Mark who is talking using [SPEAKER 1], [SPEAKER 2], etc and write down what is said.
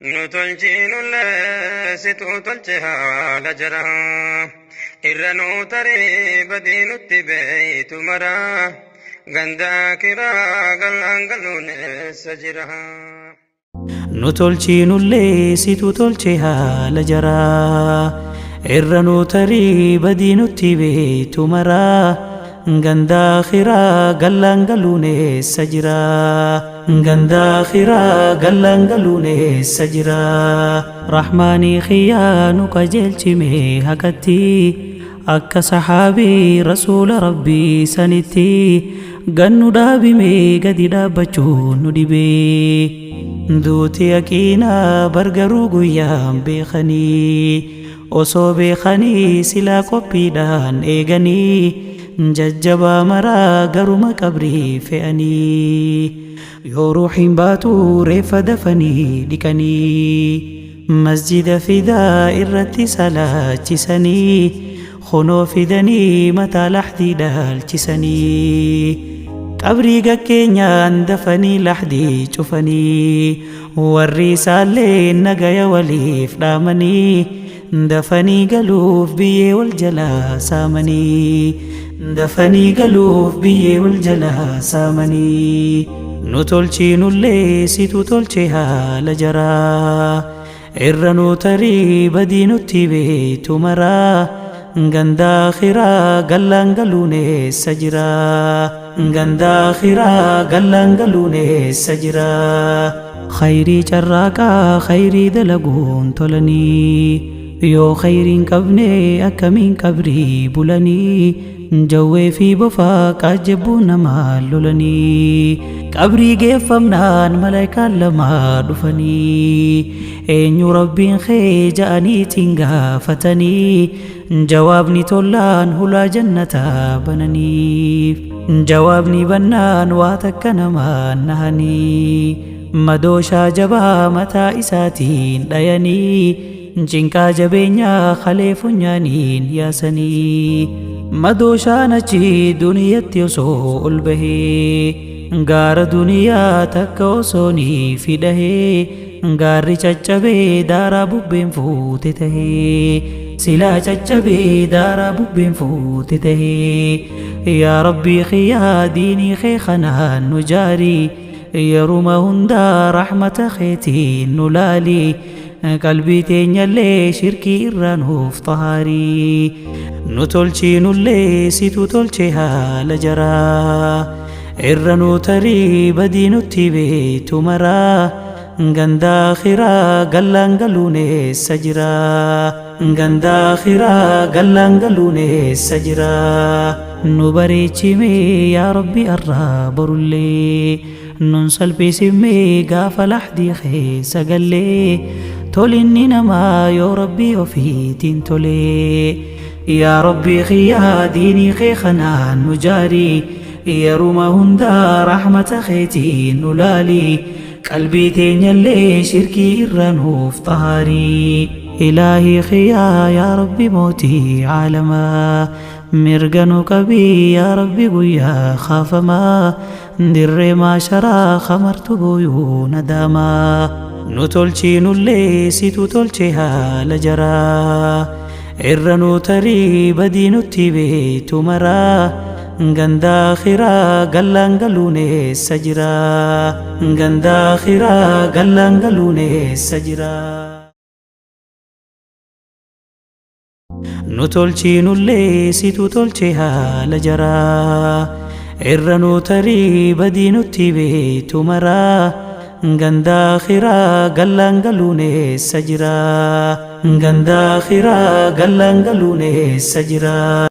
[SPEAKER 1] Nu tolchiinullee situ tolche haala jaraa. Irra nuu tarii badii nutti beeytu maraa. Ganda akiraa gallaan galuun eessa jira?
[SPEAKER 2] Nu tolchiinullee situ tolche haala jaraa. Irra nuu tarii badii nutti beeytu maraa. Ganda akhiraa gallaan galuun eessa jira? Ganda akhiraa gallaan galuun eessa jira? Rahmaanii khiyyaa nu qajeelchime haqatti akka sahaabii rasuula rabbii sanitti gannu dhaabime gadi dhaabbachuun nu dhibee. Duuti yaqiinaa bargaruu guyyaan beekanii osoo beekanii silaa qophiidhaan eeganii jajjabaa maraa garuma qabrii fe'anii yoo ruuxiin baatu reeffa dafanii dhiqanii masjida fidaa irratti salaachisanii kunoo fidanii mataa lahdii dhaalchisanii qabrii gakkeenyaan dafanii lahdii cufanii warri isaallee nagaya waliif dhaamanii dafanii galuuf biyyee wal jalaa saamanii dafanii galuuf biyyee wal jalaa saamanii nu tolchiinullee situ tolche haala jaraa irra nu tarii badii nutti beeytu maraa ganda akhiraa gallaan galuun eessa jira? Ganda akhiraa gallaan galuun eessa jira? Khayrii carraaqaa khayrii dalaguun tolanii yoo khayriin qabne akkamiin qabrii bulanii jawwee fi bofaa qaajjabbuu namaa lolanii qabrii geeffamnaan malaayikaan lama dhufanii eenyu rabbiin kee ja'aniitiin gaafatanii jawaabni tollaan hulaa jannataa bananiif jawaabni bannaan waa takka namaan nahanii madooshaa jabaa mataa isaatiin dhayanii cinqaa jabeenyaa kalee funyaaniin yaasanii madooshaan achi duniyatti osoo ol bahee gaara duniyaa takka osoo ni fidahee gaarri caccabee daaraa bubbeen fuute tahee silaa caccabee daaraa bubbeen fuute tahee yaa rabbii kiyyaa diinii kee kanaan nu jaarii yeruma hundaa rahmata keetiin nu laalii qalbii teenyallee shirkii irraa nuuf xahaarii nu tolchiinullee situ tolche haala jaraa irra nu tarii badii nutti beeytu maraa ganda akhiraa gallaan galuun eessa jira? Ganda akhiraa gallaan galuun eessa jira? Nu bareechime yaa rabbi arraa borullee nun salphisime gaafa lahdii keessa gallee tolinni namaa yoo rabbii ofiitiin tolee yaa rabbii kiyyaa diinii kee kanaan nu jaarii yeruma hundaa rahmata keetiin nu laalii qalbii teenyallee shirkii irraa nuuf xahaarii ilaahii kiyyaa yaa rabbi mootii caalamaa mirga nu qabii yaa rabbi guyyaa kaafamaa dirree maasharaa kamartu booyuu nadaamaa nu tolchiinullee situ tolche haala jaraa irra nu tarii badii nutti beeytu maraa ganda akhiraa gallaan galuun eessa jira? Ganda akhiraa gallaan galuun eessa jira? Nu tolchiinullee situ tolche haala jaraa irra nu tarii badii nutti beeytu maraa ganda akhiraa gallaan galuun eessa jira? Ganda akhiraa gallaan galuun eessa jira?